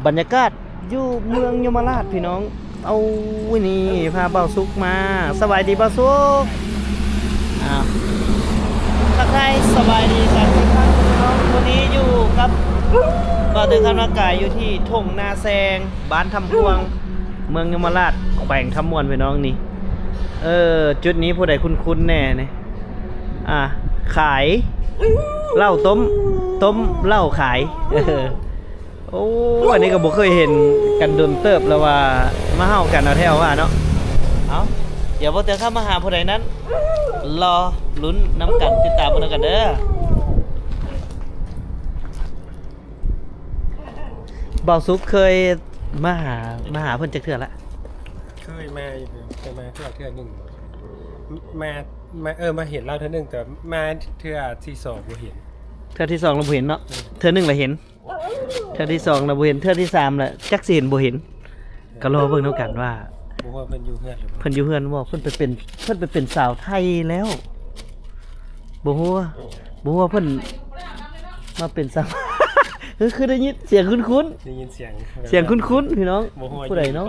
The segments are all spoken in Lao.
ບັນຍາກາດຢູ່ເມືອງຍົມມະລາດພີ່ນ້ອງ. ເອົາ ນີ້ພາບ່າວສຸກມາ. ສະບາຍດີບ່າວສຸກ. ອ້າວ ທັກທາຍສະບາຍດີກັນອີກຄັ້ງພີ່ນ້ອງ. ມື້ນີ້ຢູ່ກັບບ່າວເຕີຄຳນາກາຍ ຢູ່ທີ່ທົ່ງນາແຊງ ບ້ານທຳພວງ ເມືອງຍົມມະລາດ ແຂວງຄຳມ່ວນພີ່ນ້ອງ. ນີ້ ເອີ ຈຸດນີ້ຜູ້ໃດຄຸ້ນໆແດ່ນີ້? ອ່າ ຂາຍເຫຼົ້າຕົ້ມ ຕົ້ມເຫຼົ້າຂາຍ. ເອີ ໂອ້ ອັນນີ້ກໍບໍ່ເຄີຍເຫັນກັນດົນເຕີບແລ້ວວ່າ ມາເຫົ່າກັນເອົາແທ້ວ່າເນາະ. ເອົາ ດຽວບໍ່ເຕີເຂົ້າມາຫາຜູ້ໃດນັ້ນ ລໍລຸ້ນນຳກັນ ຕິດຕາມເບິ່ງນຳກັນເດີ. ບ່າວສຸກເຄີຍມາຫາ ມາຫາເພິ່ນຈັກເທື່ອລະ? ເຄີຍມາຢູ່ ເຄີຍມາເທື່ອ ເທື່ອໜຶ່ງ ມາ ມາ ເອີ ມາເຫັນລາວເທື່ອໜຶ່ງ ແຕ່ມາເທື່ອທີສອງບໍ່ເຫັນ. ເທື່ອທີສອງລະບໍ່ເຫັນເນາະ. ເອີ ເທື່ອໜຶ່ງລະເຫັນ ເທື່ອທີສອງລະບໍ່ເຫັນ ເທື່ອທີສາມລະຈັກຊິເຫັນບໍ່ເຫັນ. ກໍລໍເບິ່ງນຳກັນວ່າ ບໍ່ຮູ້ວ່າເພິ່ນຢູ່ເຮືອນຫຼືບໍ່ ເພິ່ນຢູ່ເຮືອນບໍ່. ເພິ່ນໄປເປັນ ເພິ່ນໄປເປັນສາວໄທແລ້ວ. ບໍ່ຮູ້ວ່າ ບໍ່ຮູ້ວ່າເພິ່ນມາເປັນສາວ ຄື ຄືໄດ້ຍິນສຽງຄຸ້ນໆ ໄດ້ຍິນສຽງ ສຽງຄຸ້ນໆພີ່ນ້ອງ. ບໍ່ຮູ້ວ່າ ຜູ້ໃດເນາະ?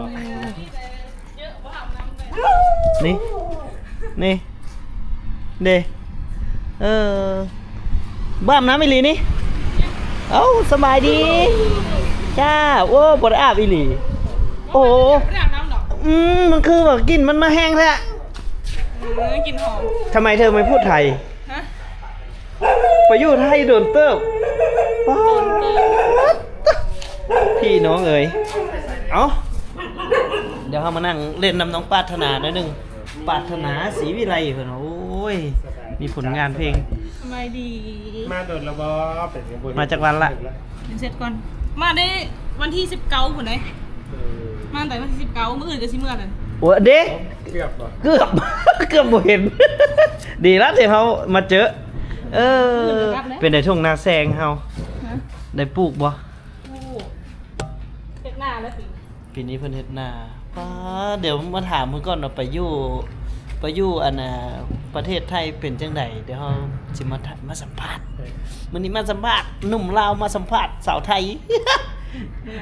ນີ້ ນີ້ເດ້. ເອີ ບໍ່ອາບນ້ຳອີ່ຫຼີນີ້. ເອົ້າ ສະບາຍດີ. ຈ້າ ໂອ້ ບໍ່ໄດ້ອາບອີ່ຫຼີ. ໂອ້ ບໍ່ໄດ້ອາບນ້ຳດອກ. ອືມ ມັນຄືວ່າກິ່ນມັນມາແຮງແທ້. ເອີ ກິ່ນຫອມ. ທຳໄມເທີໄມ່ພູດໄທ? ຮະ? ໄປຢູ່ໄທດົນເຕີບ. ໂດນເຕີບ ປາດ ພີ່ນ້ອງເອີຍ. ເອົ້າ ດຽວເຮົາມານັ່ງຫຼິ້ນນຳນ້ອງປາດຖະໜາໜ້ອຍໜຶ່ງ. ປາດຖະໜາ ສີວິໄລ ເພິ່ນ. ໂອ້ຍ ມີຜົນງານເພງ. ສະບາຍດີ. ມາດົນແລ້ວບໍ່? ເປັນຫຍັງບໍ່ເຫັນ? ມາຈັກວັນລະ? ເຮັດເສັດກ່ອນ. ມາໄດ້ວັນທີສິບເກົ້າພຸ້ນເດ້. ເອີ ມາຕັ້ງແຕ່ວັນທີສິບເກົ້າ ມື້ອື່ນກໍຊິເມືອແລ້ວ. ໂອ້ ເດ້ ເກືອບບໍ່? ເກືອບ ເກືອບບໍ່ເຫັນ. ດີລະທີ່ເຮົາມາເຈີ. ເອີ ເປັນໃດທົ່ງນາແຊງເຮົາ? ຮະ? ໄດ້ປູກບໍ່? ປູກ ເຮັດນາແລ້ວປີ ປີນີ້ເພິ່ນເຮັດນາ. ປ້າ ດຽວມາຖາມເພິ່ນກ່ອນວ່າໄປຢູ່ ໄປຢູ່ອັນນ່າ ປະເທດໄທເປັນຈັ່ງໃດ. ດຽວເຮົາຊິມາຖາມ ມາສຳພາດ. ເອີ ມື້ນີ້ມາສຳພາດໜຸ່ມລາວ ມາສຳພາດສາວໄທ.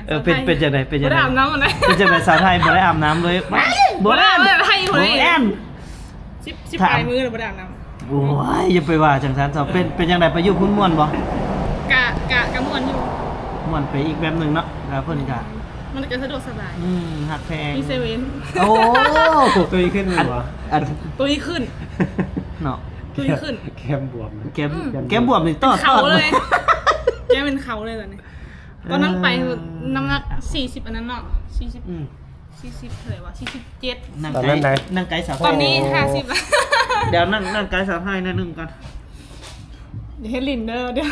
ເອີ ເປັນ ເປັນຈັ່ງໃດ? ເປັນຈັ່ງໃດ? ບໍ່ໄດ້ອາບນ້ຳນະ. ເປັນຈັ່ງໃດ? ສາວໄທບໍ່ໄດ້ອາບນ້ຳເລີຍ. ບໍ່ໄດ້ອາບ ບໍ່ໄດ້ອາບ ບໍ່ໄດ້ອາບ ສິບ ສິບປາຍມື້ແລ້ວບໍ່ໄດ້ອາບນ້ຳ. ໂອ້ຍ ຢ່າໄປວ່າຈັ່ງຊັ້ນ. ເປັນ ເປັນຈັ່ງໃດ? ໄປຢູ່ພຸ້ນມ່ວນບໍ່? ກະ ກະ ກະມ່ວນຢູ່. ມ່ວນໄປອີກແບບໜຶ່ງເນາະ. ແລ້ວເພິ່ນກະ ມັນກະສະດວກສະບາຍ. ອືມ ຮັກແພງ. ມີເຊເວັນ. ໂອ້ ຕຸ້ຍຂຶ້ນແມ່ນບໍ່? ອັນ ຕຸ້ຍຂຶ້ນເນາະ. ຕຸ້ຍຂຶ້ນ. ແກ້ມບວມ. ແກ້ມ ອືມ ແກ້ມບວມນີ້ຕອດ ເຂົາເລີຍ. ແກ້ມເປັນເຂົາເລີຍຕອນນີ້. ຕອນນັ້ນໄປ ເອີ ນ້ຳໜັກສີ່ສິບອັນນັ້ນເນາະ ສີ່ສິບ ອືມ ສີ່ສິບເທົ່າໃດວະ ສີ່ສິບເຈັດ. ນັ່ງໃກ້ ນັ່ງໃກ້ສາວ ຕອນນີ້ຫ້າສິບແລ້ວ. ດຽວນັ່ງ ນັ່ງໃກ້ສາວໄທໜ້ອຍໜຶ່ງກ່ອນ. ຢ່າເຮັດຫຼິ້ນເດີ ດຽວ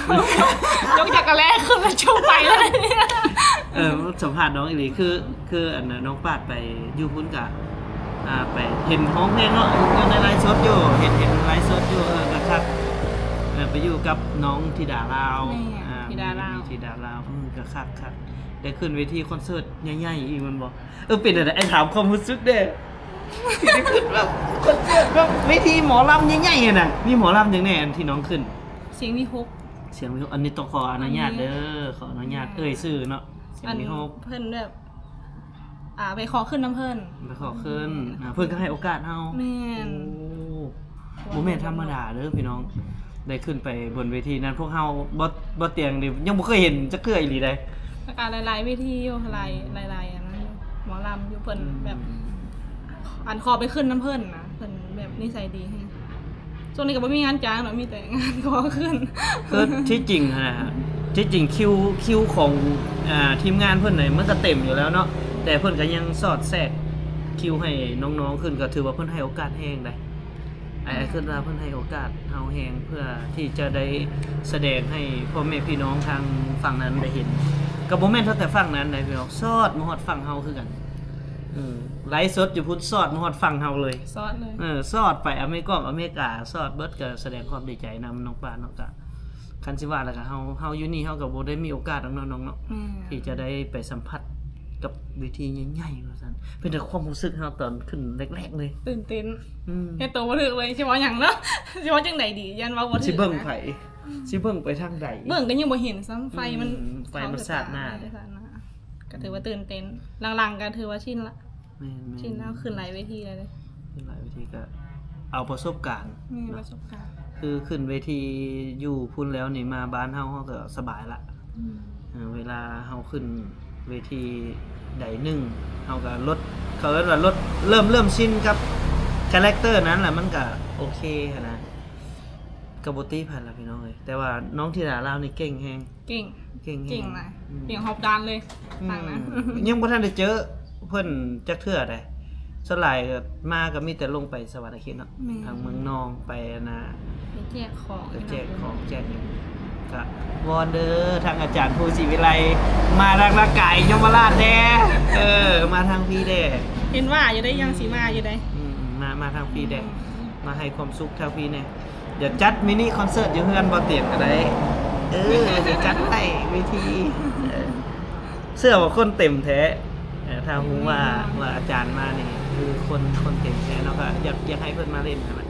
ຍົກຈັກກະແລ້ຂຶ້ນແລ້ວຈຸ້ມໄປເລີຍ. ເອີ ສຳພາດນ້ອງອີ່ຫຼີ ຄື ຄືອັນນ່າ ນ້ອງປາດໄປຢູ່ພຸ້ນກະ ອ່າ ໄປເຫັນຮ້ອງເພງເນາະ ຢູ່ໃນໄລຟ໌ສົດຢູ່ ເຫັນ ເຫັນໄລຟ໌ສົດຢູ່. ເອີ ກະຄັກ. ເອີ ໄປຢູ່ກັບນ້ອງທິດາລາວ. ແມ່ນ ອາ ທິດາລາວ ມີທິດາລາວ. ອືມ ກະຄັກຄັກ ໄດ້ຂຶ້ນເວທີຄອນເສີດໃຫຍ່ໆອີກແມ່ນບໍ່? ເອີ ເປັນຈັ່ງໃດ? ອ້າຍຖາມຄວາມຮູ້ສຶກແດ່ ທີ່ໄດ້ຂຶ້ນແບບຄອນເສີດແບບເວທີໝໍລຳໃຫຍ່ໆຫັ້ນນະ. ມີໝໍລຳຫຍັງແດ່ອັນທີ່ນ້ອງຂຶ້ນ? ສຽງວິຫົກ. ສຽງວິຫົກ. ອັນນີ້ຕ້ອງຂໍອະນຸຍາດເດີ ຂໍອະນຸຍາດເອີ່ຍຊື່ເນາະ. ສຽງວິຫົກ ເພິ່ນແບບ ອ່າ ໄປຂໍຂຶ້ນນຳເພິ່ນ. ໄປຂໍຂຶ້ນ. ອືມ ອ່າ ເພິ່ນກໍໃຫ້ໂອກາດເຮົາ. ແມ່ນ. ໂອ້ ບໍ່ແມ່ນທຳມະດາເດີພີ່ນ້ອງ ໄດ້ຂຶ້ນໄປບົນເວທີນັ້ນ. ພວກເຮົາ ບໍ່ ບໍ່ຕຽງນີ້ຍັງບໍ່ເຄີຍເຫັນຈັກເທື່ອອີ່ຫຼີໃດ. ແລ້ວກໍຫຼາຍໆເວທີຢູ່ ຫຼາຍ ຫຼາຍໆອັນນັ້ນຢູ່ ໝໍລຳຢູ່. ເພິ່ນ ອືມ ແບບ ອັນຂໍໄປຂຶ້ນນຳເພິ່ນນະ ເພິ່ນແບບນິໄສດີແຮງ. ຊ່ວງນີ້ກໍບໍ່ມີງານຈ້າງເນາະ ມີແຕ່ງານຂໍຂຶ້ນ. ຄືທີ່ຈິງຫັ້ນນະ ທີ່ຈິງຄິວ ຄິວຂອງ ອ່າ ທີມງານເພິ່ນນີ້ມັນກໍເຕັມຢູ່ແລ້ວເນາະ ແຕ່ເພິ່ນກໍຍັງສອດແຊກຄິວໃຫ້ນ້ອງໆຂຶ້ນ ກໍຖືວ່າເພິ່ນໃຫ້ໂອກາດແຮງໃດ໋. ອ້າຍ ອ້າຍຄິດວ່າເພິ່ນໃຫ້ໂອກາດເຮົາແຮງ ເພື່ອທີ່ຈະໄດ້ສະແດງໃຫ້ພໍ່ແມ່ພີ່ນ້ອງທາງຝັ່ງນັ້ນໄດ້ເຫັນ. ກໍບໍ່ແມ່ນເທົ່າແຕ່ຝັ່ງນັ້ນໃດ໋ ພີ່ນ້ອງ ສອດມາຮອດຝັ່ງເຮົາຄືກັນ. ເອີ ໄລຟ໌ສົດຢູ່ພຸ້ນ ສອດມາຮອດຝັ່ງເຮົາເລີຍ. ສອດເລີຍ. ເອີ ສອດໄປອາເມກອງອາເມກາ ສອດເບິດ. ກໍສະແດງຄວາມດີໃຈນຳນ້ອງປານເນາະ. ກະ ຄັນຊິວ່າແລ້ວກໍເຮົາ ເຮົາຢູ່ນີ້ເຮົາກໍບໍ່ໄດ້ມີໂອກາດດອກເນາະນ້ອງເນາະ ແມ່ນ ທີ່ຈະໄດ້ໄປສຳຜັດກັບເວທີໃຫຍ່ໆວ່າຊັ້ນ. ເປັນໃດຄວາມຮູ້ສຶກເຮົາຕອນຂຶ້ນແລກໆເລີຍ? ຕື່ນເຕັ້ນ. ອືມ ເຮັດໂຕບໍ່ຖືກເລີຍ ຊິເວົ້າຫຍັງເນາະ ຊິເວົ້າຈັ່ງໃດດີ ຢ້ານເວົ້າບໍ່ຖືກ. ຊິເບິ່ງໃຜ? ຊິເບິ່ງໄປທາງໃດ ເບິ່ງກໍຍັງບໍ່ເຫັນຊ້ຳ ໄຟມັນ ອືມ ໄຟມັນສາດໜ້າ ເຂົ້າສາດໜ້າ ກໍຖືວ່າຕື່ນເຕັ້ນ ຫຼັງໆກໍຖືວ່າຊິນລະ ແມ່ນໆ ຊິນແລ້ວ ຂຶ້ນຫຼາຍເວທີແລ້ວເດ້ ຂຶ້ນຫຼາຍເວທີກໍເອົາປະສົບການ ແມ່ນ ເນາະ ປະສົບການ ຄືຂຶ້ນເວທີຢູ່ພຸ້ນແລ້ວນີ້ ມາບ້ານເຮົາ ເຮົາກໍສະບາຍລະ ອືມ ເອີ ເວລາເຮົາຂຶ້ນເວທີໃດໜຶ່ງ ເຮົາກໍລົດ ເຂົາເອີ້ນວ່າລົດ ເລີ່ມ ເລີ່ມຊິນກັບຄາແຣັກເຕີນັ້ນລະ ມັນກໍໂອເຄຫັ້ນນະ ກໍບໍ່ຕິໃຜລະພີ່ນ້ອງເອີຍ ແຕ່ວ່ານ້ອງທິດາລາວນີ້ເກັ່ງແຮງ ເກັ່ງ ເກັ່ງແຮງ ເກັ່ງຫຼາຍ ອືມ ເກັ່ງຮອບດ້ານເລີຍ ອືມ ທາງນັ້ນ ຍັງບໍ່ທັນໄດ້ເຈີເພິ່ນຈັກເທື່ອໃດ ສ່ວນຫຼາຍກໍມາກໍມີແຕ່ລົງໄປສະຫວັນນະເຂດເນາະ ແມ່ນ ທາງເມືອງນອງໄປອັນນ່າ ໄປແຈກຂອງ ໄປແຈກຂອງແຈກຫຍັງ ກະວອນເດີ ທາງອາຈານພູສີວິໄລ ມາທາງນາກາຍຍົມມະລາດແດ່ ເອີ ມາທາງພີ້ແດ່ ເຫັນວ່າຢູ່ໄດ໋ ອືມ ຍັງຊິມາຢູ່ໄດ໋ ອືມ ມາ ມາທາງພີ້ແດ່ ອືມ ມາໃຫ້ຄວາມສຸກທາງພີ້ແດ່ ດຽວຈັດມິນິຄອນເສີດຢູ່ເຮືອນບໍ່ຕຽງກໍໄດ້ ເອີ ດຽວຈັດໃຫ້ເວທີ ເອີ ເຊື່ອວ່າຄົນເຕັມແທ້ ເອີ ຖ້າຮູ້ວ່າ ແມ່ນ ວ່າອາຈານມານີ້ ຄືຄົນ ຄົນເຕັມແທ້ເນາະ ກໍຢາກ ຢາກໃຫ້ເພິ່ນມາຫຼິ້ນຫັ້ນນະ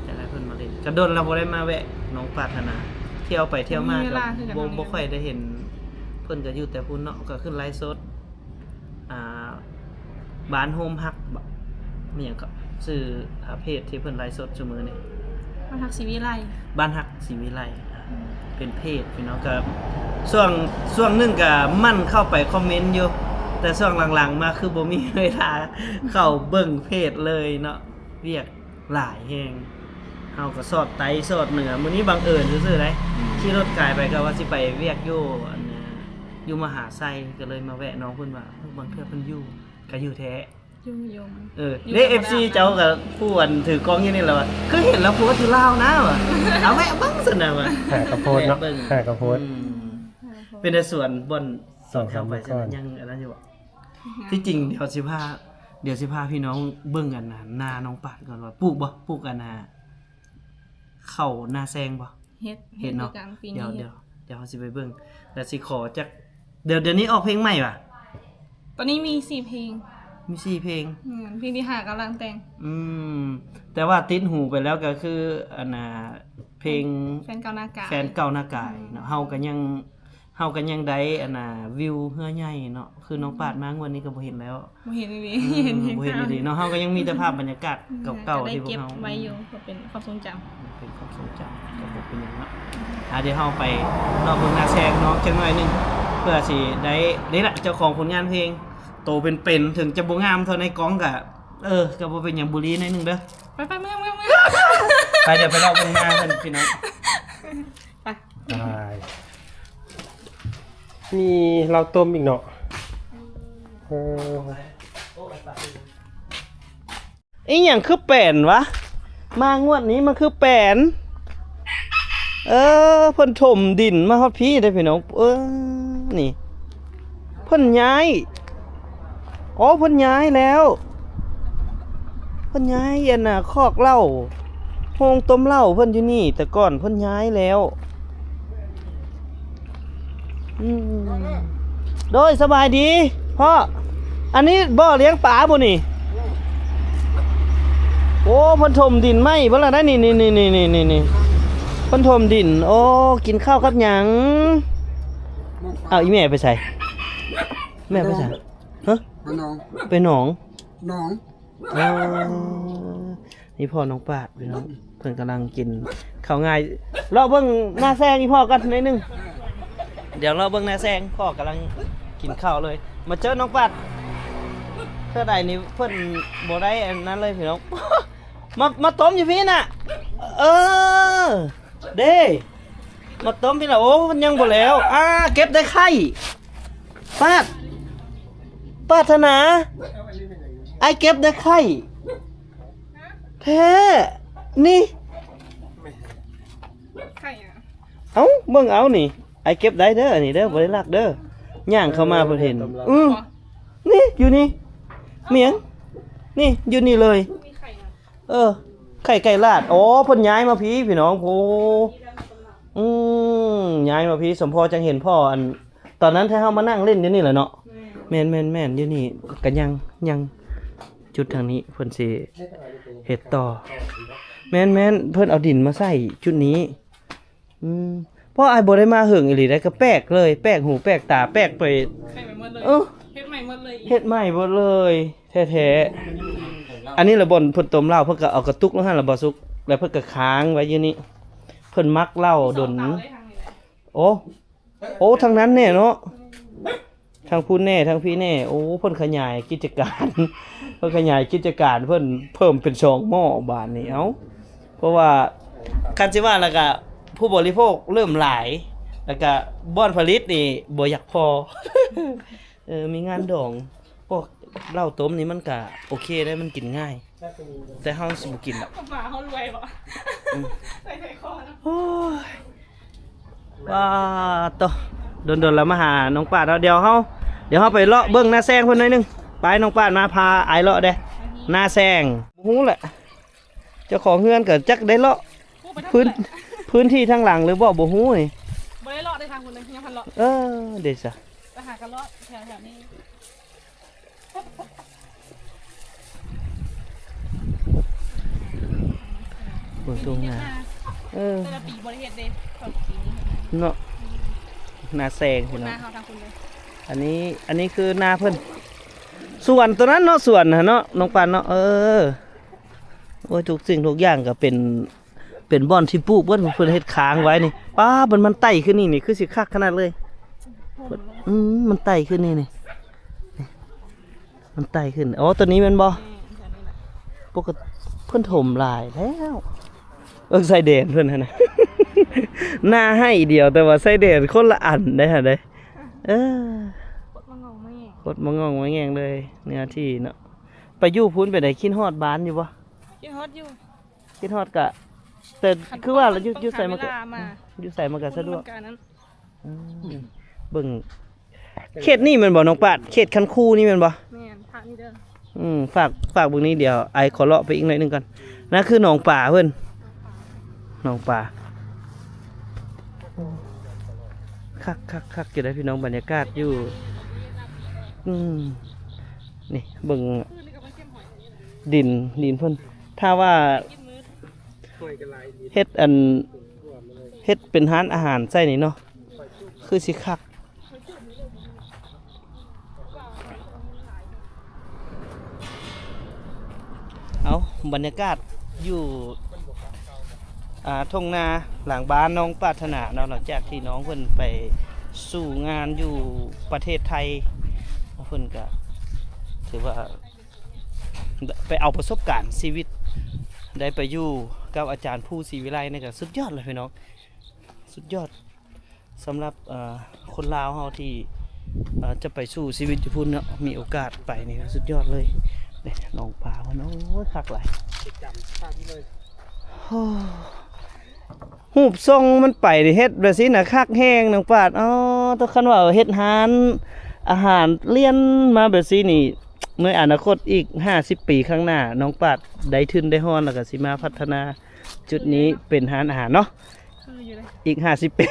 ຢາກໃຫ້ເພິ່ນມາຫຼິ້ນ ກໍດົນແລ້ວບໍ່ໄດ້ມາແວະນ້ອງປາດຫັ້ນນະ ທ່ຽວໄປທ່ຽວມາກໍບໍ່ ບໍ່ຄ່ອຍໄດ້ເຫັນ ເພິ່ນກໍຢູ່ແຕ່ພຸ້ນເນາະ ກໍຂຶ້ນໄລຟ໌ສົດ ອ່າ ບ້ານໂຮມຮັກບໍ ມີຫຍັງກໍ ຊື່ ອ່າ ເພຈທີ່ເພິ່ນໄລຟ໌ສົດຊຸມື້ນີ້ ບ້ານຮັກສີວິໄລ ບ້ານຮັກສີວິໄລ ອືມ ເປັນເພຈພີ່ນ້ອງ ກໍຊ່ວງ ຊ່ວງໜຶ່ງກໍໝັ່ນເຂົ້າໄປຄອມເມັນຢູ່ ແຕ່ຊ່ວງຫຼັງໆມາຄືບໍ່ມີເວລາເຂົ້າເບິ່ງເພຈເລີຍເນາະ ວຽກ ຫຼາຍແຮງ ເຮົາກໍສອດໃຕ້ສອດເໜືອ ມື້ນີ້ບັງເອີນຊື່ໆເດ້ ອືມ ຂີ່ລົດກາຍໄປ ກໍວ່າຊິໄປວຽກຢູ່ອັນ ຢູ່ມະຫາໄຊ ກໍເລີຍມາແວະນ້ອງເພິ່ນວ່າ ເອີ ບາງເທື່ອເພິ່ນຢູ່ ກໍຢູ່ແທ້ ຢູ່ ຢູ່ ເອີ ຢູ່ ເດ້ ເອັຟຊີ ເຈົ້າກໍຜູ້ອັນຖືກ້ອງຢູ່ນີ້ແຫຼະວ່າ ຄືເຫັນແລ້ວຜູ້ວ່າຢູ່ລາວນະວ່າ ເອົາແວະເບິ່ງຊັ້ນນະວ່າ ຫາກະໂພດເນາະ ຫາກະໂພດ ອືມ ເປັນແຕ່ສວນບ່ອນ ສວນເຮົາໄປຊັ້ນ ຍັງອັນນັ້ນຢູ່ບໍ່? ທີ່ຈິງດຽວຊິພາ ດຽວຊິພາພີ່ນ້ອງເບິ່ງອັນນາ ນານ້ອງປາດກ່ອນວ່າປູກບໍ່ ປູກອັນນາ ເຂົ້ານາແຊງບໍ່? ເຮັດ ເຮັດເນາະ ເຮັດຄືກັນປີນີ້ ດຽວ ເຮັດ ດຽວ ດຽວເຮົາຊິໄປເບິ່ງ ແລ້ວຊິຂໍຈັກ ດຽວ ດຽວນີ້ອອກເພງໃໝ່ຫວາ? ຕອນນີ້ມີສີ່ເພງ ມີສີ່ເພງ ແມ່ນ ເພງທີຫ້າກຳລັງແຕ່ງ ອືມ ແຕ່ວ່າຕິດຫູໄປແລ້ວກໍຄືອັນນາ ເພງ ແຟນເກົ່າໜ້າກາຍ ແຟນເກົ່າໜ້າກາຍເນາະ ອືມ ເຮົາກໍຍັງ ເຮົາກໍຍັງໄດ້ອັນນ່າ ວິວເຮືອໃຫຍ່ເນາະ ຄືນ້ອງປາດມາງວດນີ້ກໍບໍ່ເຫັນແລ້ວ ບໍ່ເຫັນອີ່ຫຼີ ອືມ ເຫັນ ບໍ່ເຫັນອີ່ຫຼີເນາະ ເຮົາກໍຍັງມີແຕ່ພາບບັນຍາກາດ ອືມ ເກົ່າໆທີ່ພວກເຮົາ ກໍໄດ້ເກັບໄວ້ຢູ່ ອືມ ກໍເປັນຄວາມຊົງຈຳ ເປັນຄວາມຊົງຈຳ ກໍບໍ່ເປັນຫຍັງເນາະ ອ່າ ດຽວເຮົາໄປລອບເບິ່ງໜ້າແຊງນ້ອງຈັກໜ້ອຍໜຶ່ງ ເພື່ອຊິໄດ້ ນີ້ລະ ເຈົ້າຂອງຜົນງານເພງ ໂຕເປັນໆ ເຖິງຈະບໍ່ງາມເທົ່າໃນກ້ອງກະ ເອີ ກໍບໍ່ເປັນຫຍັງ ບູລີໜ້ອຍໜຶ່ງເດີ ໄປໆ ເມືອງ ເມືອງ ເມືອງ ໄປ ດຽວໄປລອບເບິ່ງໜ້າເພິ່ນພີ່ນ້ອງ ໄປ ໄປ ມີເຫຼົ້າຕົ້ມອີກເນາະ ເອີ ອີ່ຫຍັງຄືແປນວະ ມາງວດນີ້ມັນຄືແປນ ເອີ ເພິ່ນຖົມດິນມາຮອດພີ້ເດ້ພີ່ນ້ອງ ເອີ ນີ້ ເພິ່ນຍ້າຍ ໂອ້ ເພິ່ນຍ້າຍແລ້ວ ເພິ່ນຍ້າຍອັນນ່າ ຄອກເຫຼົ້າ ໂຮງຕົ້ມເຫຼົ້າເພິ່ນຢູ່ນີ້ ແຕ່ກ່ອນເພິ່ນຍ້າຍແລ້ວ ອືມ ໂດຍ ສະບາຍດີພໍ່ ອັນນີ້ບໍ່ລ້ຽງປາບໍ່ນີ້? ໂອ້ ເພິ່ນຖົມດິນໃໝ່ເບິດແລ້ວນະ ນີ້ໆ ເພິ່ນຖົມດິນ ໂອ້ ກິນເຂົ້າກັບຫຍັງ? ອ້າວ ອີ່ແມ່ໄປໃສ? ແມ່ໄປໃສ? ຮະ? ໄປໜອງ ໄປໜອງ ໜອງ ອໍ ນີ້ພໍ່ນ້ອງປາດພີ່ນ້ອງ ເພິ່ນກຳລັງກິນເຂົ້າງາຍ ເລາະເບິ່ງໜ້າແຊງອີ່ພໍ່ກ່ອນໜ້ອຍໜຶ່ງ ດຽວເລາະເບິ່ງໜ້າແຊງ ພໍ່ກຳລັງກິນເຂົ້າເລີຍ ມາເຈີນ້ອງປາດ ເທື່ອໃດນີ້ເພິ່ນບໍ່ໄດ້ອັນນັ້ນເລີຍພີ່ນ້ອງ ມາ ມາຕົ້ມຢູ່ພີ້ນະ ເອີ ເດ້ ມາຕົ້ມພີ້ລະ ໂອ້ ມັນຍັງບໍ່ແລ້ວ ອ່າ ເກັບໄດ້ໄຂ່ ປາດ ປາດຖະໜາ ອ້າຍເກັບໄດ້ໄຂ່ ແທ້ ນີ້ ໄຂ່ຫຍັງ? ເອົ້າ ເບິ່ງເອົານີ້ ອ້າຍເກັບໄດ້ເດີ ອັນນີ້ເດີ ບໍ່ໄດ້ລັກເດີ ຍ່າງເຂົ້າມາເພິ່ນເຫັນ ເອີ ນີ້ ຢູ່ນີ້ ມີຫຍັງ? ນີ້ ຢູ່ນີ້ເລີຍ ມີໄຂ່ຫຍັງ? ເອີ ໄຂ່ໄກ່ລາດ ໂອ້ ເພິ່ນຍ້າຍມາພີ້ພີ່ນ້ອງ ໂອ້ ອືມ ຍ້າຍມາພີ້ ສົມພໍຈັ່ງເຫັນພໍ່ ອັນ ຕອນນັ້ນທີ່ເຮົາມານັ່ງຫຼິ້ນຢູ່ນີ້ແຫຼະເນາະ ແມ່ນ ແມ່ນໆໆ ຢູ່ນີ້ກໍຍັງ ຍັງ ຈຸດທາງນີ້ເພິ່ນຊິເຮັດຕໍ່ ແມ່ນໆ ເພິ່ນເອົາດິນມາໃສ່ຈຸດນີ້ ອືມ ເພາະອ້າຍບໍ່ໄດ້ມາເຫິງອີ່ຫຼີໃດ໋ ກໍແປກເລີຍ ແປກຫູແປກຕາ ແປກໄປ ແປກໄປໝົດເລີຍ ເອີ ເຮັດໃໝ່ໝົດເລີຍ ເຮັດໃໝ່ໝົດເລີຍແທ້ໆ. ອັນນີ້ລະບ່ອນເພິ່ນຕົ້ມເຫຼົ້າ ເພິ່ນກໍເອົາກະຕຸກລົງຫັ້ນລະບໍ່ສຸກ ແລ້ວເພິ່ນກໍຄ້າງໄວ້ຢູ່ນີ້ ເພິ່ນໝັກເຫຼົ້າດົນ. ໂອ້ ໂອ້ ທາງນັ້ນແນ່ເນາະ ທາງພຸ້ນແນ່ ທາງພີ້ແນ່. ໂອ້ ເພິ່ນຂະຫຍາຍກິດຈະການ ເພິ່ນຂະຫຍາຍກິດຈະການ ເພິ່ນເພີ່ມເປັນສອງໝໍ້ບາດນີ້. ເອົ້າ ເພາະວ່າຄັນຊິວ່າແລ້ວກະ ຜູ້ບໍລິໂພກເລີ່ມຫຼາຍ ແລ້ວກະບ່ອນຜະລິດນີ້ບໍ່ຢາກພໍ. ເອີ ມີງານດອງ ພວກເຫຼົ້າຕົ້ມນີ້ມັນກະໂອເຄໄດ໋ ມັນກິນງ່າຍ ແຕ່ເຮົາຊິບໍ່ກິນດອກ. ໝາເຮົາລວຍບໍ່? ອືມ ໃສ່ໄສ້ຄໍເນາະ. ໂອ້ຍ ວ້າໂຕ ດົນໆລະມາຫານ້ອງປາດເນາະ. ດຽວເຮົາ ດຽວເຮົາໄປເລາະເບິ່ງນາແຊງເພິ່ນໜ້ອຍໜຶ່ງ. ໄປ ນ້ອງປາດມາພາອ້າຍເລາະເດ້ ນາແຊງ. ບໍ່ຮູ້ແຫຼະ ເຈົ້າຂອງເຮືອນກໍຈັກໄດ້ເລາະ ຜູ້ໄປທາງ ພື້ນ ເຮືອນ ພື້ນທີ່ທາງຫຼັງຫຼືບໍ່ ບໍ່ຮູ້ນີ້. ບໍ່ໄດ້ເລາະໄດ້ທາງພຸ້ນເລີຍ ຍັງບໍ່ທັນເລາະ. ເອີ ເດຊະ ໄປຫາກັນເລາະແຖວໆນີ້. ເບິ່ງທົ່ງນາ ເອີ ແຕ່ລະປີບໍ່ໄດ້ເຮັດເດ້ ສອງປີນີ້ເນາະ. ນາແຊງ ພຸ້ນ ພີ່ນ້ອງ ນາເຮົາທາງພຸ້ນເລີຍ. ອັນນີ້ ອັນນີ້ຄືນາເພິ່ນ ສວນໂຕນັ້ນເນາະ ສວນຫັ້ນເນາະ ນ້ອງປານເນາະ. ເອີ ໂອ້ຍ ທຸກສິ່ງທຸກຢ່າງກໍເປັນ ເປັນບ່ອນທີ່ປູກເບິດ ເພິ່ນເຮັດຄ້າງໄວ້ນີ້. ປ້າ ມັນ ມັນໄຕ່ຂຶ້ນນີ້ ນີ້ຄືຊິຄັກຂະໜາດເລີຍ. ອືມ ມັນໄຕ່ຂຶ້ນນີ້ ນີ້ ມັນໄຕ່ຂຶ້ນ. ອໍ ໂຕນີ້ແມ່ນບໍ່? ແມ່ນ ໂຕນີ້ແຫຼະ. ປົກກະຕິເພິ່ນຖົມຫຼາຍແລ້ວ. ເອີ ຊາຍແດນເພິ່ນຫັ້ນນະ ນາໄຮ່ດຽວ ແຕ່ວ່າຊາຍແດນຄົນລະອັນໄດ໋ຫັ້ນເດ້. ເອີ ຄົດມາງອງມາແງງ ຄົດມາງອງມາແງງເລີຍ ເນື້ອທີ່ເນາະ. ໄປຢູ່ພຸ້ນເປັນໃດ ຄິດຮອດບ້ານຢູ່ບໍ່? ຄິດຮອດຢູ່. ຄິດຮອດກະ ແຕ່ຄືວ່າລະ ຢູ່ ຢູ່ໃສມັນກະ ຢູ່ໃສມັນກະສະດວກ. ອືມ ເບິ່ງ ເຂດນີ້ແມ່ນບໍ່ນ້ອງປາດ? ເຂດຄັນຄູນີ້ແມ່ນບໍ່? ແມ່ນ ພາກນີ້ເດີ. ອືມ ຝາກ ຝາກເບິ່ງນີ້ ດຽວອ້າຍຂໍເລາະໄປອີກໜ້ອຍໜຶ່ງກ່ອນ. ນັ້ນຄືໜອງປາເພິ່ນ ໜອງປາ. ຄັກໆໆ ຢູ່ໄດ໋ພີ່ນ້ອງ ບັນຍາກາດຢູ່ ອືມ ນີ້ເບິ່ງ ດິນ ດິນເພິ່ນ ຖ້າວ່າເຮັດອັນ ເຮັດເປັນຮ້ານອາຫານໃສ່ນີ້ເນາະ ຄືຊິຄັກ. ເອົາ ບັນຍາກາດຢູ່ ອ່າ ທົ່ງນາຫຼັງບ້ານນ້ອງປາດຖະໜາເນາະ ຫຼັງຈາກທີ່ນ້ອງເພິ່ນໄປສູ້ງານຢູ່ປະເທດໄທ ເພິ່ນກະຖືວ່າໄປເອົາປະສົບການຊີວິດ ໄດ້ໄປຢູ່ກັບອາຈານພູສີວິໄລ ນີ້ກະສຸດຍອດເລີຍພີ່ນ້ອງ ສຸດຍອດ. ສຳລັບ ເອີ ຄົນລາວເຮົາທີ່ ເອີ ຈະໄປສູ້ຊີວິດຢູ່ພຸ້ນເນາະ ມີໂອກາດໄປນີ້ສຸດຍອດເລີຍ. ນີ້ ໜອງປາເພິ່ນ ໂອ້ຍ ຄັກຫຼາຍ ຈຳພາບນີ້ເລີຍ. ໂອ້ ຮູບຊົງມັນໄປເຮັດແບບຊີ້ນະ ຄັກແຮງນ້ອງປາດ. ອໍ ແຕ່ຄັນວ່າເຮັດຮ້ານອາຫານລຽນມາແບບຊີ້ນີ້ ໃນອະນາຄົດອີກຫ້າສິບປີຂ້າງໜ້າ ນ້ອງປາດໄດ້ທຶນໄດ້ຮອນ ແລ້ວກະຊິມາພັດທະນາຈຸດນີ້ເປັນຮ້ານອາຫານເນາະ. ຄືຢູ່ເດ້ ອີກຫ້າສິບປີ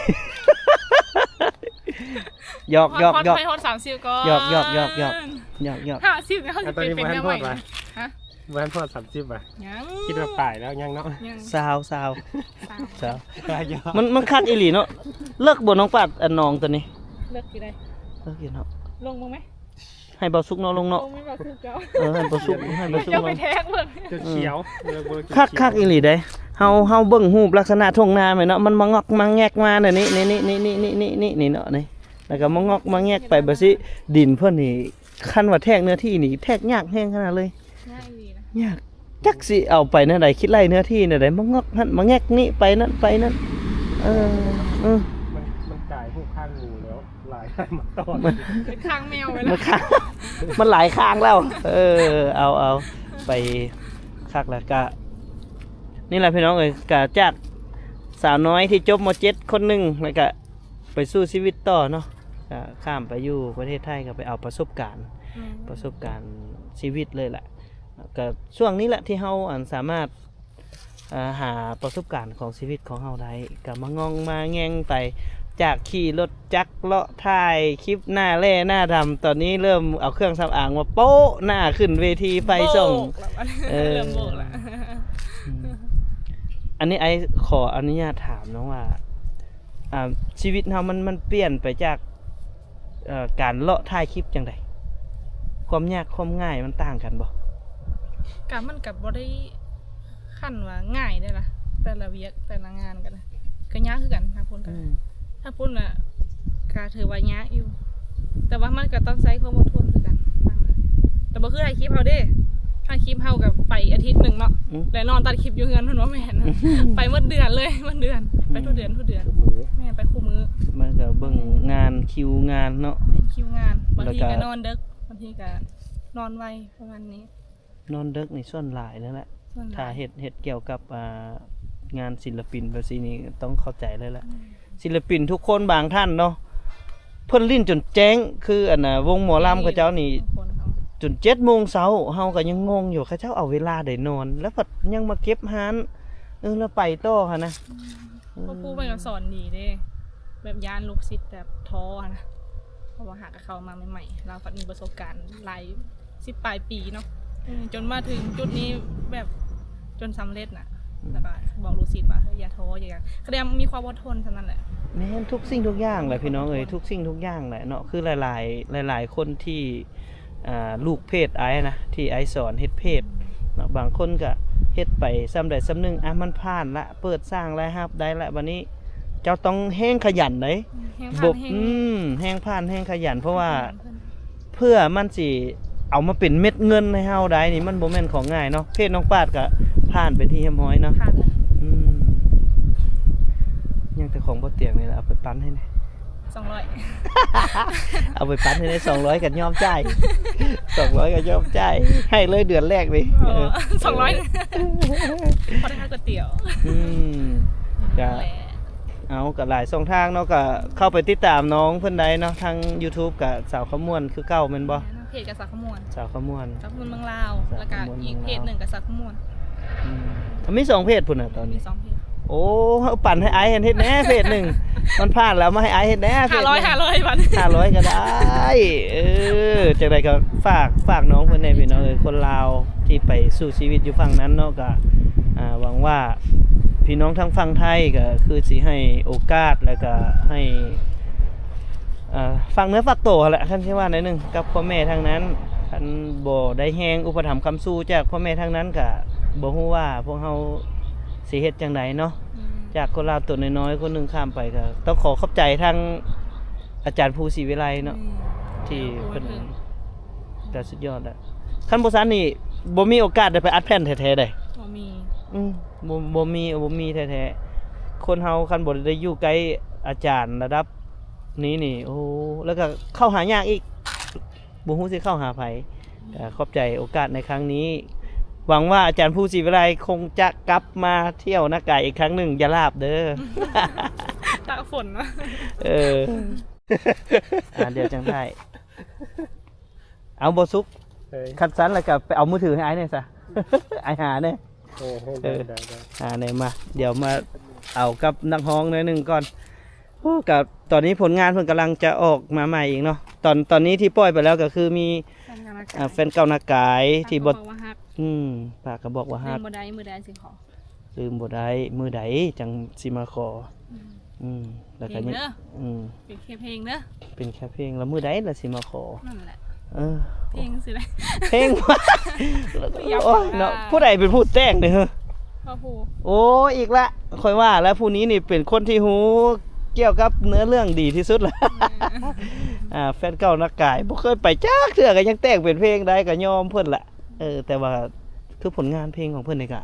ຫຍອກໆໆ ຮອດ ຮອດສາມສິບກ່ອນ ຫຍອກໆໆໆ ຫຍອກໆໆ ຫ້າສິບແລ້ວ ເຮົາຊິໄປເປັນແນວໃໝ່ ຮະ? ບໍ່ທັນຮອດສາມສິບຫວາ? ຍັງ ຄິດວ່າປາຍແລ້ວ ຍັງເນາະ ຍັງ ຊາວ ຊາວ ຊາວ ຊາວ ມັນ ມັນຄັກອີ່ຫຼີເນາະ. ເລິກບໍ່ນ້ອງປາດ ອັນໜອງໂຕນີ້? ເລິກຢູ່ໃດ໋ ເລິກຢູ່ເນາະ. ລົງເບິ່ງໄໝ? ໃຫ້ເບົາສຸກເນາະ ລົງເນາະ ເອີ ໃຫ້ເບົາສຸກ ໃຫ້ເບົາສຸກ ເຈົ້າໄປແທກເບິ່ງ ຈົນຂຽວ ເອີ ຄັກ ຄັກອີ່ຫຼີເດ້. ເຮົາ ເຮົາເບິ່ງຮູບລັກສະນະທົ່ງນາແມ່ນເນາະ ມັນມາງອກມາແງກມາແນວນີ້ ນີ້ ນີ້ເນາະ ນີ້ ແລ້ວກໍມາງອກມາແງກໄປແບບຊີ້. ດິນເພິ່ນນີ້ ຄັນວ່າແທກເນື້ອທີ່ນີ້ ແທກຍາກແຮງຂະໜາດເລີຍ ຍາກອີ່ຫຼີນະ ຍາກ. ຈັກຊິເອົາໄປແນວໃດ ຄິດໄລ່ເນື້ອທີ່ແນວໃດ ມາງອກຫັ້ນມາແງກນີ້ ໄປນັ້ນໄປນັ້ນ. ເອີ ເອີ ມັນ ມັນກາຍຮູບຄ້າງໝູແລ້ວ ຫຼາຍ ມາຕອດ ມັນ ເປັນຄ້າງແມວໄວ້ແລ້ວ ມັນຄ້າງ ມັນຫຼາຍຄ້າງແລ້ວ. ເອີ ເອົາ ເອົາ ໄປຄັກແລ້ວກະ ນີ້ແຫຼະພີ່ນ້ອງເອີຍ ກະຈາກສາວນ້ອຍທີ່ຈົບ ມ.ເຈັດ ຄົນໜຶ່ງ ແລ້ວກະໄປສູ້ຊີວິດຕໍ່ເນາະ ກະຂ້າມໄປຢູ່ປະເທດໄທ ກະໄປເອົາປະສົບການ ແມ່ນ ປະສົບການຊີວິດເລີຍແຫຼະ. ກະຊ່ວງນີ້ແຫຼະທີ່ເຮົາ ອັນ ສາມາດ ເອີ ຫາປະສົບການຂອງຊີວິດຂອງເຮົາໄດ້ ກະມາງອງມາແງງໄປ ຈາກຂີ່ລົດຈັກເລາະຖ່າຍຄລິບໜ້າແລ້ໜ້າດຳ ຕອນນີ້ເລີ່ມເອົາເຄື່ອງສຳອາງມາໂປະໜ້າຂຶ້ນເວທີໄຟສ່ອງ ໂບກແລ້ວ ເອີ ເລີ່ມໂບກແລ້ວ. ອືມ ອັນນີ້ອ້າຍຂໍອະນຸຍາດຖາມເນາະວ່າ ອ່າ ຊີວິດເຮົາມັນ ມັນປ່ຽນໄປຈາກ ເອີ ການເລາະຖ່າຍຄລິບຈັ່ງໃດ? ຄວາມຍາກຄວາມງ່າຍມັນຕ່າງກັນບໍ່? ກະມັນກະບໍ່ໄດ້ຂັ້ນວ່າງ່າຍເດ້ລະ ແຕ່ລະວຽກແຕ່ລະງານກະ ກະຍາກຄືກັນ. ທາງພຸ້ນກະ ອືມ ທາງພຸ້ນນະ ກະຖືວ່າຍາກຢູ່ ແຕ່ວ່າມັນກະຕ້ອງໃຊ້ຄວາມອົດທົນຄືກັນ. ແຕ່ບໍ່ຄືຖ່າຍຄລິບເຮົາເດ້ ຖ່າຍຄລິບເຮົາກະໄປອາທິດໜຶ່ງເນາະ ອືມ ແລະນອນຕັດຄລິບຢູ່ເຮືອນ ເພິ່ນວ່າແມ່ນ ອືມ ໄປໝົດເດືອນເລີຍ ໝົດເດືອນ ອືມ ໄປທຸກເດືອນ ທຸກເດືອນ ແມ່ນ ໄປຄູ່ມື້. ມັນກະເບິ່ງ ແມ່ນ ງານ ຄິວງານເນາະ ແມ່ນ ຄິວງານ ບາງທີກະນອນເດິກ ບາງທີກະນອນໄວ ປະມານນີ້. ນອນເດິກນີ້ສ່ວນຫຼາຍເລີຍແຫຼະ ສ່ວນຫຼາຍ ຖ້າເຮັດ ເຮັດກ່ຽວກັບ ອ່າ ງານສິນລະປິນແບບຊີ້ນີ້ຕ້ອງເຂົ້າໃຈເລີຍແຫຼະ. ອືມ ສິນລະປິນທຸກຄົນບາງທ່ານເນາະ ເພິ່ນຫຼິ້ນຈົນແຈ້ງ ຄືອັນນ່າ ວົງໝໍລຳເຂົາເຈົ້ານີ້ ບາງຄົນເຂົາ ຈົນເຈັດໂມງເຊົ້າ ເຮົາກະຍັງງົງຢູ່ ເຂົາເຈົ້າເອົາເວລາໃດນອນ ແລ້ວພັດຍັງມາເກັບຮ້ານ ເອີ ແລ້ວໄປຕໍ່ຫັ້ນນະ. ອືມ ອືມ ພໍ່ຄູເພິ່ນກະສອນດີເດ້ ແບບຢ້ານລູກສິດແບບທໍ້ຫັ້ນນະ ເພາະວ່າຫາກະເຂົ້າມາໃໝ່ໆ ລາວພັດມີປະສົບການຫຼາຍສິບປາຍປີເນາະ ເອີ ຈົນມາເຖິງຈຸດນີ້ແບບຈົນສຳເລັດນະ ອືມ ແລ້ວກະບອກລູກສິດວ່າ ເຮີ້ຍ ຢ່າທໍ້ ຢ່າຫຍັງ ກະໄດ້ມີຄວາມອົດທົນສ່ຳນັ້ນແຫຼະ. ແມ່ນ ທຸກສິ່ງທຸກຢ່າງແຫຼະພີ່ນ້ອງເອີຍ ທຸກສິ່ງທຸກຢ່າງແຫຼະເນາະ ຄືຫຼາຍໆ ຫຼາຍໆຄົນທີ່ ອ່າ ລູກເພຈອ້າຍນະ ທີ່ອ້າຍສອນເຮັດເພຈເນາະ ບາງຄົນກະເຮັດໄປສ່ຳໃດສ່ຳໜຶ່ງ ອ່ະ ມັນຜ່ານລະ ເປີດສ້າງລາຍຮັບໄດ້ລະ ບາດນີ້ເຈົ້າຕ້ອງແຮງຂະຫຍັນໃດ໋ ແຮງ ບໍ່ ແຮງ ອືມ ແຮງຜ່ານແຮງຂະຫຍັນ ເພາະວ່າ ເພື່ອມັນຊິເອົາມາເປັນເມັດເງິນໃຫ້ເຮົາໄດ້ນີ້ ມັນບໍ່ແມ່ນຂອງງ່າຍເນາະ. ເພຈນ້ອງປາດກະຜ່ານເປັນທີ່ຮຽບຮ້ອຍເນາະ ຜ່ານແລ້ວ ອືມ ຍັງແຕ່ຂອງບໍ່ຕຽງນີ້ລະ ເອົາໄປປັນໃຫ້ແດ່. ສອງຮ້ອຍ ເອົາໄປປັນໃຫ້ໄດ້ ສອງຮ້ອຍກະຍອມຈ່າຍ ສອງຮ້ອຍກະຍອມຈ່າຍ ໃຫ້ເລີຍເດືອນແລກນີ້ ອໍ ເອີ ສອງຮ້ອຍ ພໍໄດ້ຄ່າກ໋ວຍຕຽວ ອືມ ກະ ເອົາ ກະຫຼາຍຊ່ອງທາງເນາະ ກະເຂົ້າໄປຕິດຕາມນ້ອງເພິ່ນໄດ້ເນາະ ທາງຢູທູບກະສາວຄຳມ່ວນຄືເກົ່າແມ່ນບໍ່? ແມ່ນ ເພຈກະສາວຄຳມ່ວນ ສາວຄຳມ່ວນ ສາວຄຳມ່ວນເມືອງລາວ ສາວຄຳມ່ວນເມືອງລາວ ແລ້ວກະອີກເພຈໜຶ່ງກະສາວຄຳມ່ວນ ອືມ ມີສອງເພຈພຸ້ນນະຕອນນີ້ ມີສອງເພຈ ໂອ້ ເອົາປັນໃຫ້ອ້າຍເຮັດແດ່ເພຈໜຶ່ງ ມັນຜ່ານແລ້ວ ມາໃຫ້ອ້າຍເຮັດແດ່ເພຈໜຶ່ງ ຫ້າຮ້ອຍ ຫ້າຮ້ອຍ ບາດ ຫ້າຮ້ອຍກະໄດ້ ເອີ ຈັ່ງໃດກະຝາກ ຝາກນ້ອງເພິ່ນແດ່ພີ່ນ້ອງເອີຍ ຄົນລາວທີ່ໄປສູ້ຊີວິດຢູ່ຝັ່ງນັ້ນເນາະ ກະ ອ່າ ຫວັງວ່າພີ່ນ້ອງທາງຝັ່ງໄທກະຄືຊິໃຫ້ໂອກາດ ແລ້ວກະໃຫ້ ອ່າ ຝາກເນື້ອຝາກໂຕຫັ້ນແຫຼະ ຄັນຊິວ່າແນວໜຶ່ງ ກັບພໍ່ແມ່ທາງນັ້ນ ຄັນບໍ່ໄດ້ແຮງອຸປະຖຳຄ້ຳຊູຈາກພໍ່ແມ່ທາງນັ້ນ ກະບໍ່ຮູ້ວ່າພວກເຮົາຊິເຮັດຈັ່ງໃດເນາະ ອືມ ຈາກຄົນລາວໂຕນ້ອຍໆຄົນໜຶ່ງຂ້າມໄປ ກະຕ້ອງຂໍຂອບໃຈທາງອາຈານພູ ສີວິໄລເນາະ ອືມ ທີ່ເພິ່ນ ກະສຸດຍອດແລ້ວ ຄັນບໍ່ຊັ້ນນີ້ບໍ່ມີໂອກາດໄດ້ໄປອັດແຜ່ນແທ້ໆໃດ໋ ບໍ່ມີ ອືມ ບໍ່ ບໍ່ມີ ບໍ່ມີແທ້ໆ ຄົນເຮົາຄັນບໍ່ໄດ້ຢູ່ໃກ້ອາຈານລະດັບນີ້ນີ້ ໂອ້ ແລ້ວກະເຂົ້າຫາຍາກອີກ ບໍ່ຮູ້ຊິເຂົ້າຫາໃຜ ກະຂອບໃຈໂອກາດໃນຄັ້ງນີ້ ຫວັງວ່າອາຈານພູ ສີວິໄລ ຄົງຈະກັບມາທ່ຽວນາກາຍອີກຄັ້ງໜຶ່ງ ຢ່າລາບເດີ ຕາກຝົນນະ ເອີ ອ່າ ດຽວຈັ່ງໄດ້ ເອົາບໍ່ສຸກ ເອີຍ ຄັນຊັ້ນແລ້ວກະໄປເອົາມືຖືໃຫ້ອ້າຍແດ່ຊະ ອ້າຍຫາແດ່ ເອີ ເອີ ໄດ້ ໄດ້ ໄດ້ ອ່າ ນີ້ມາ ດຽວມາເອົາກັບນັກຮ້ອງໜ້ອຍໜຶ່ງກ່ອນ ໂອ້ ກະຕອນນີ້ຜົນງານເພິ່ນກຳລັງຈະອອກມາໃໝ່ອີກເນາະ ຕອນ ຕອນນີ້ທີ່ປ່ອຍໄປແລ້ວກະຄືມີ ແຟນເກົ່ານາກາຍ ອ່າ ແຟນເກົ່ານາກາຍທີ່ບໍ່ ປາກກະບອກວ່າຮັກ ອືມ ປາກກະບອກວ່າຮັກ ລືມບໍ່ໄດ້ ມື້ໃດຊິຂໍ ລືມບໍ່ໄດ້ ມື້ໃດຈັ່ງຊິມາຂໍ ອືມ ອືມ ແລ້ວກະ ເພງເດີ ອືມ ເປັນແຄ່ເພງເດີ ເປັນແຄ່ເພງ ແລ້ວມື້ໃດລະຊິມາຂໍ ນັ້ນແຫຼະ ເອີ ເພງຊິໄດ້ ເພງ ໂອ້ຍເນາະ ຜູ້ໃດເປັນຜູ້ແຕ່ງນີ້ເຮີ ພໍ່ພູ ໂອ້ຍ ອີກລະ ຂ້ອຍວ່າແລ້ວ ຜູ້ນີ້ນີ້ເປັນຄົນທີ່ຮູ້ກ່ຽວກັບເນື້ອເລື່ອງດີທີ່ສຸດລະ ອືມ ອ່າ ແຟນເກົ່ານາກາຍ ບໍ່ເຄີຍໄປຈັກເທື່ອ ກະຍັງແຕ່ງເປັນເພງໄດ້ ກະຍອມເພິ່ນລະ ເອີ ແຕ່ວ່າຄືຜົນງານເພງຂອງເພິ່ນນີ້ກະ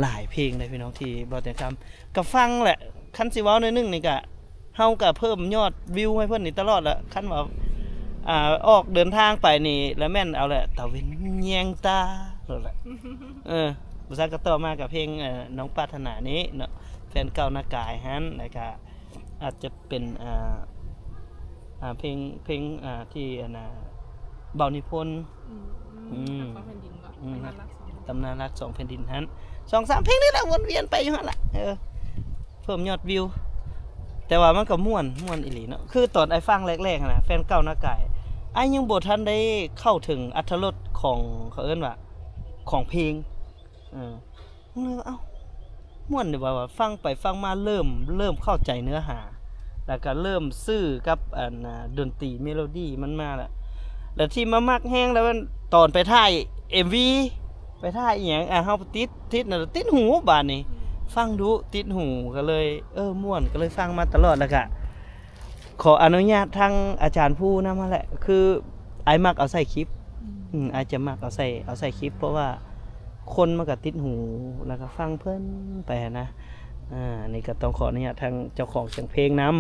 ຫຼາຍເພງເດ້ພີ່ນ້ອງ ທີ່ບໍ່ແຕ່ງຄຳ ກະຟັງແຫຼະ ຄັນຊິເວົ້າໜ້ອຍໜຶ່ງນີ້ກະ ເຮົາກະເພີ່ມຍອດວິວໃຫ້ເພິ່ນນີ້ຕະຫຼອດລະ ຄັນວ່າ ອ່າ ອອກເດີນທາງໄປນີ້ລະແມ່ນເອົາແຫຼະ ຕາເວັນແຍງຕາໂລດແຫຼະ ເອີ ບໍ່ຊັ້ນກະຕໍ່ມາກະເພງ ເອີ ນ້ອງປາດຖະໜານີ້ເນາະ ແຟນເກົ່ານາກາຍຫັ້ນ ແລ້ວກະອາດຈະເປັນ ອ່າ ອ່າ ເພງ ເພງ ອ່າ ທີ່ ອັນນ່າ ເບົານິພົນ ອືມ ອືມ ຮັກສອງແຜ່ນດິນເບາະ ອືມ ຕຳນານຮັກສອງ ຕຳນານຮັກສອງແຜ່ນດິນຫັ້ນ ສອງສາມເພງນີ້ແຫຼະ ວົນວຽນໄປຢູ່ຫັ້ນລະ ເອີ ເພີ່ມຍອດວິວ ແຕ່ວ່າມັນກະມ່ວນ ມ່ວນອີ່ຫຼີເນາະ ຄືຕອນອ້າຍຟັງແລກໆຫັ້ນນະ ແຟນເກົ່ານາກາຍ ອ້າຍຍັງບໍ່ທັນໄດ້ເຂົ້າເຖິງອັດຖະລົດຂອງ ເຂົາເອີ້ນວ່າ ຂອງເພງ ເອີ ເຮົາເລີຍວ່າ ເອົ້າ ມ່ວນເດ ວ່າ ວ່າຟັງໄປຟັງມາເລີ່ມ ເລີ່ມເຂົ້າໃຈເນື້ອຫາ ແລ້ວກໍເລີ່ມຊື້ກັບອັນ ອ່າ ດົນຕີເມໂລດີມັນມາແລ້ວ ແລ້ວທີ່ມາມັກແຮງແລ້ວມັນຕອນໄປຖ່າຍເອັມວີ ໄປຖ່າຍອີ່ຫຍັງ ອ່າ ເຮົາຕິດ ຕິດນັ້ນ ຕິດຫູບາດນີ້ ອືມ ຟັງດຸ ຕິດຫູ ກໍເລີຍ ເອີ ມ່ວນ ກໍເລີຍຟັງມາຕະຫຼອດ ແລ້ວກະຂໍອະນຸຍາດທາງອາຈານພູນຳຫັ້ນແຫຼະ ຄືອ້າຍມັກເອົາໃສ່ຄລິບ ອືມ ອືມ ອ້າຍຈະມັກເອົາໃສ່ ເອົາໃສ່ຄລິບ ເພາະວ່າຄົນມັນກໍຕິດຫູ ແລ້ວກໍຟັງເພີນໄປຫັ້ນນະ ອ່າ ນີ້ກໍຕ້ອງຂໍອະນຸຍາດທາງເຈົ້າຂອງສຽງເພງນຳ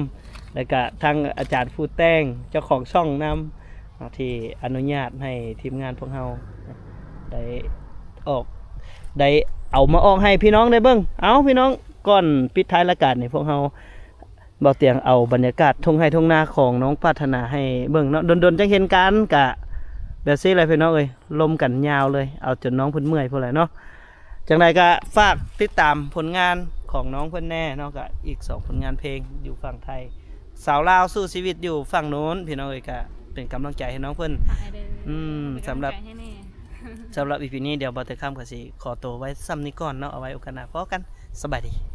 ແລ້ວກະທາງອາຈານຜູ້ແຕ່ງ ເຈົ້າຂອງຊ່ອງນຳ ເນາະ ທີ່ອະນຸຍາດໃຫ້ທີມງານພວກເຮົາໄດ້ອອກ ໄດ້ເອົາມາອອກໃຫ້ພີ່ນ້ອງໄດ້ເບິ່ງ. ເອົາ ພີ່ນ້ອງ ກ່ອນປິດທ້າຍລາຍການນີ້ ພວກເຮົາ ບ່າວຕຽງເອົາບັນຍາກາດທົ່ງໄຮ່ທົ່ງນາຂອງນ້ອງປາດຖະໜາໃຫ້ເບິ່ງເນາະ. ດົນໆ ຈັ່ງເຫັນກັນ ກະແບບຊີ້ແຫຼະ ພີ່ນ້ອງເອີຍ ລົມກັນຍາວເລີຍ ເອົາຈົນນ້ອງເພິ່ນເມື່ອຍພຸ້ນແຫຼະເນາະ. ຈັ່ງໃດກໍຝາກຕິດຕາມຜົນງານຂອງນ້ອງເພິ່ນແດ່ເນາະ ກໍອີກສອງຜົນງານເພງຢູ່ຝັ່ງໄທ ສາວລາວສູ້ຊີວິດຢູ່ຝັ່ງໂນ້ນ ພີ່ນ້ອງເອີຍ ກໍເປັນກຳລັງໃຈໃຫ້ນ້ອງເພິ່ນ ຝາກໃຫ້ເດີ ອືມ ເປັນກຳລັງໃຈໃຫ້ແດ່ ສຳລັບ ສຳລັບອີພີນີ້ ດຽວບ່າວເຕີຄຳກໍຊິຂໍໂຕໄວ້ສ່ຳນີ້ກ່ອນເນາະ ເອົາໄວ້ໂອກາດໜ້າພໍ້ກັນ ສະບາຍດີ.